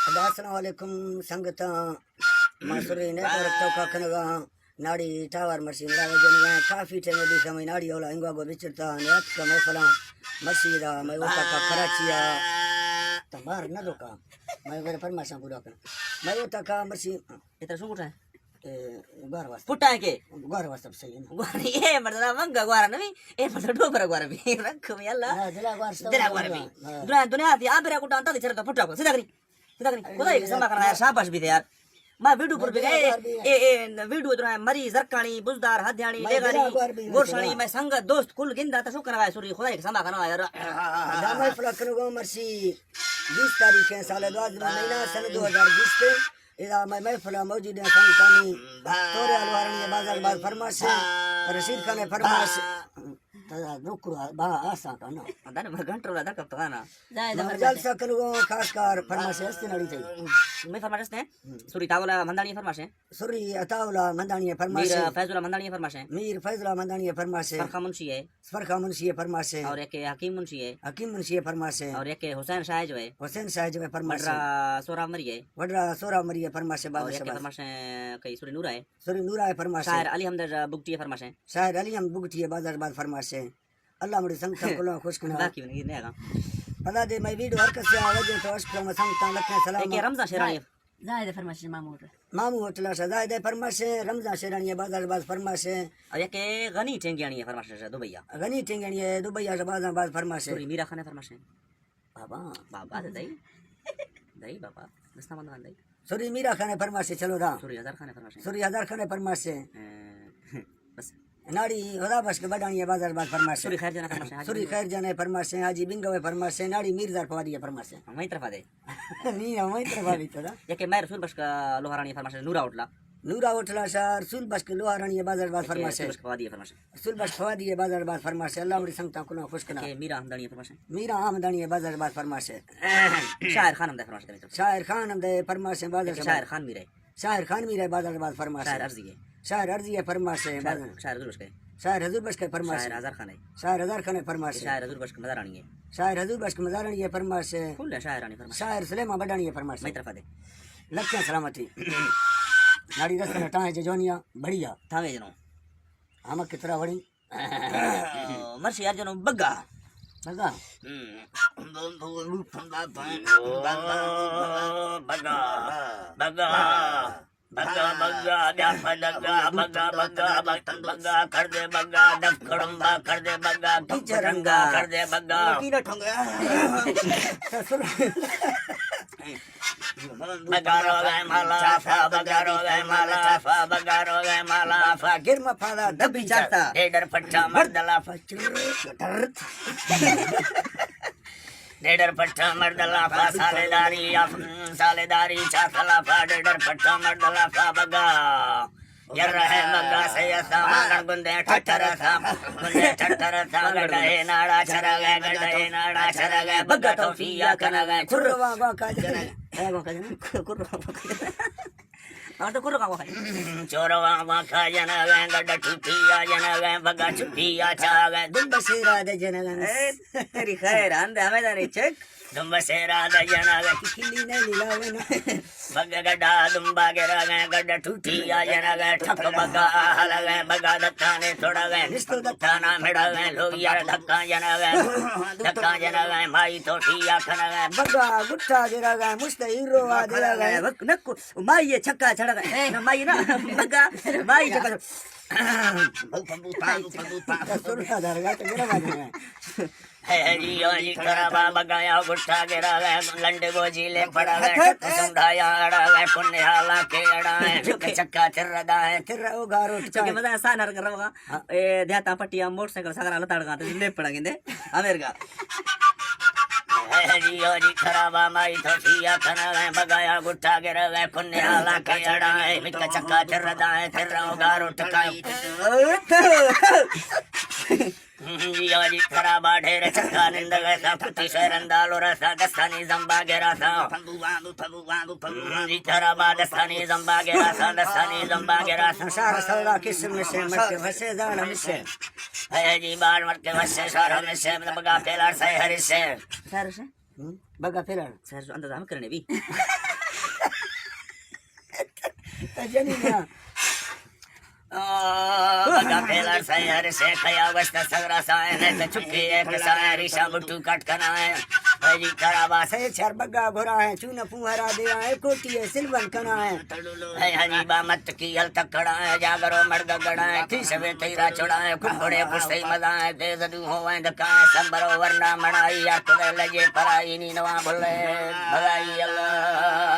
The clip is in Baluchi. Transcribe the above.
السلام علیکم سنگتاں، ما سری نیٹ ورک توکا کنگا، ناڑی ٹاور مرشی مڑا وجنگا، کافی ٹائم دی سمے ناڑی اولا انگوا گو بچرتا، نیات کا محفلاں مرشی دا، میں اوتا کا کراچی آ، تمار نہ دوکا، میں میرے فرمائشاں پورا کنا، میں اوتا کا مرشی۔ اتنا شو اٹھا ہے؟ اے، گوار واسطہ۔ پٹا ہے کہ؟ گوار واسطہ صحیح ہے نا۔ گوار، اے مردہ منگا گوار نہ بھی، اے مردہ ڈوبرا گوار بھی۔ رکھ میں اللہ۔ ہاں، دلا گوار ستا دلا گوار بھی۔ ہاں۔ دنیا، دنیا دی آبرا کو ڈانتا دے چرتا پٹا کو۔ سیدھا کری۔ سیدھا کری۔ خدا ایک سما کرنا یار، شاباش بھی دے یار۔ ما ویڈیو پر بھی گئے، اے، اے، ویڈیو درا مری، زرکانی، بزدار، ہدیانی، لیگانی، گورشانی، میں سنگت، دوست، کل گندا تا شکر ہے سوری، خدا ایک سما کرنا یار۔ دا محفل کنگو مرشی، بیست تاریخ ہے، سال دوازدہ مہینہ، سن دو ہزار بیست۔ ادا مئے محفل ء موجودیں سنگتانی تورے الوارانی ء باز باز فرمائش، رشید خان ء فرمائش۔ تدا دکڑا با آسان کنا۔ دن ما گھنٹو لا دکتگانا۔ زاہد ما فرمائش۔ جلسہ کنگو خاص کر فرمائش ہستی نڑی تئی۔ میں فرمائش ہستے ہیں؟ سوری تاولا مندانی فرمائش ہے۔ سری عطا اللہ مندانی ء فرمائش۔ میر فیض اللہ مندانی ء فرمائش ہے۔ میر فیض اللہ مندانی ء فرمائش۔ فرخا منشی ہے۔ فرخا منشی ء فرمائش۔ اور یک حکیم منشی ہے۔ حکیم منشی ء فرمائش۔ اور یک حسین شاہ جو ہے۔ حسین شاہ جو ہے فرمائش۔ وڈرا سورا مری ہے۔ وڈرا سورا مری ء فرمائش، اور باز یک شاباش۔ فرمائش ہے کئی سری نورا ہے۔ سری نورا ء فرمائش۔ شاعر علی حمد بگٹی ء فرمائش ہے۔ شاعر علی حمد بگٹی ء باز باز فرمائش۔ اللہ مڑی سنگتاں کلوں خوش کنا۔ باقی بنگی نے گا۔ پدا دے میں ویڈیو ہر کسے آ وجہ تو عشق میں سنگتاں لکھیں سلام۔ ایک رمضان شیرانی۔ زاہد فرمائش مامو ہوٹل۔ مامو ہوٹل آ شاہ زاہد فرمائش، رمضان شیرانی باز باز فرمائش۔ اور یک غنی ٹینگیانی فرمائش دبئی آ۔ غنی ٹینگیانی دبئی آ شاہ باز باز فرمائش۔ سوری میرا خان فرمائش۔ بابا۔ بابا دے دائی۔ دائی بابا۔ دستا مند دائی۔ سوری میرا خان فرمائش چلو دا۔ سوری ہزار خان فرمائش۔ سوری ہزار خان فرمائش۔ اے، بس۔ ناڑی خدا بخش کے بڈانی باز باز فرمائش۔ سوری خیر جانا فرمائش، حاجی سوری بنگو۔ خیر جانا فرمائش، حاجی بنگو فرمائش، ناڑی میردار پواری فرمائش۔ ہمیں طرف آ دے۔ نہیں، ہمیں طرف آ بھی تو دا۔ یک مہر رسول بخش کا لوہارانی فرمائش، نورا ہوٹلا۔ نورا ہوٹلا شاہ رسول بخش کے لوہارانی باز باز یک فرمائش۔ رسول بخش فوادی فرمائش۔ رسول بخش فوادی باز باز فرمائش۔ اللہ مڑی سنگتاں کلوں خوش کنا۔ یک میرا ہمدانی فرمائش۔ میرا ہمدانی باز باز فرمائش۔ شاعر خان ہمدے فرمائش۔ شاعر خان ہمدے فرمائش باز یک باز۔ شاعر خان میرے۔ شاعر خان میرے باز باز فرمائش۔ شاعر عرضی ہے۔ شاعر عرضی ہے فرمائش۔ شاعر، باز۔ شاعر حضور بخش کے۔ شاعر حضور بخش کے فرمائش۔ شاعر ہزار خان ہے۔ شاعر ہزار خان ہے فرمائش۔ شاعر حضور بخش کے مزارانی ہے۔ شاعر حضور بخش کے مزارانی ہے فرمائش۔ کل ہے شاعرانی فرمائش۔ شاعر سلیمان بڈانی ہے فرمائش۔ میں طرف آ دے۔ لکھیں سلامتی۔ ناڑی دست نٹائیں ججونیا بڑھیا۔ تھاوے جنو۔ ہمک کترا وڑی۔ مرشی ہر جنو بگا۔ بگا۔ بگا۔ بگا۔ بگا، بگا، بیا پہ دگا، بگا، بگا، بگا، بگا، کر دے بگا، دف کڑمبا کر دے بگا، ٹھپ رنگا کر دے بگا۔ بگا رو گئے مالا فا، بگا رو گئے مالا فا، بگا رو گئے مالا فا، گرم پھادا دبی چاتا، ڈیڈر پٹھا مرد لافا، چر، چر۔ ڈیڈر پٹھا مرد لافا، سالے داری آف، سالے داری چاتا لافا، ڈیڈر پٹھا مرد لافا، بگا۔ یر رہے بگا سے اسا، مانگن گندے ٹھٹر اسا، گندے ٹھٹر اسا، گڈے ناڑا چرگے، گڈے ناڑا چرگے، بگا تو پیا کنگے، کھر۔ اور تو کرو کام ہے۔ چوروا واکا جنگیں، گڈ ٹوٹیا جنگیں، بگا چٹیا چاگیں، دمب سیرا دے جنگیں۔ اے، تیری خیر، اندے ہمیں دانے چک۔ دمب سیرا دے جنگیں، کلی نے لیلا وینا۔ بگا گڈا دمبا گرگیں، گڈ ٹوٹیا جنگیں، ٹھپ بگا آہلگیں، بگا دتانے توڑگیں، نشتو دتانا مڑگیں، لوگ یار دھکا جنگیں، دھکا جنگیں، مائی تو ٹیا کنگیں، بگا گٹا گرگیں، مشت ہیرو آ درگیں۔ نکو مائی ء چکا چڑگ ء۔ نہ مائی نہ، مگا، مائی چکا چڑگ۔ سرنا درگا تو میرا ماجنا ہے۔ ہے جی، او جی، کرا بابا گایا گٹا گرا گئے، لنڈ گوجی لے پڑا گئے، سمڈایا اڑا گئے، پنیا لا کے اڑا ہے، چکا چکا چر ردا ہے، چر او گارو چکا۔ مزہ آسان ہر کر رہا۔ اے دیہاتاں پٹیاں موٹر سائیکل سگرا لتاڑگاں تے لے پڑا گندے۔ امیر گا۔ اے جی او جی خرابا مائی تو سیا کھنا گئے، بگایا گٹا گرا گئے، پنیا لا کے اڑا ہے، مک چکا چر ردا ہے، پھر رو گارو ٹکائی۔ جی او جی خرابا ڈھیر چکا نند گئے سا، پتی شہرن دالو رسا، دستانی زمبا گرا سا۔ جی خرابا دستانی زمبا گرا سا، دستانی زمبا گرا سا۔ شہر سودا کس مشے مٹ وسے دان مشے۔ اے جی بار مر کے وشے شہر ہمیشے، بگا پیلار سے ہریشے۔ شہر سے؟ ہم؟ بگا پیلار۔ شہر سے اندازہ ہم کرنے بھی۔ جنینا۔ آ، بگا پیلر سائیں، ہر سے کیا وشت سگرا سائیں، نہ تو چکی ایک سائیں، ریشا بٹو کٹ کنا ہے۔ بھائی جی، ترا باسے چر بگا گھرا ہے، چون پوہرا دیا ہے، کوٹی ہے، سلون کنا ہے۔ اے ہنی با مت کی ہل تک کھڑا ہے، جاگرو مڑگ گڑا ہے، تھی سوے تیرا چڑا ہے، کھڑے پشتے مزا ہے، دے زدو ہوئیں دکا ہے، سمبرو ورنا مڑائی، یا تو لجے پرائی، نی نوا بھلے، بھلائی اللہ۔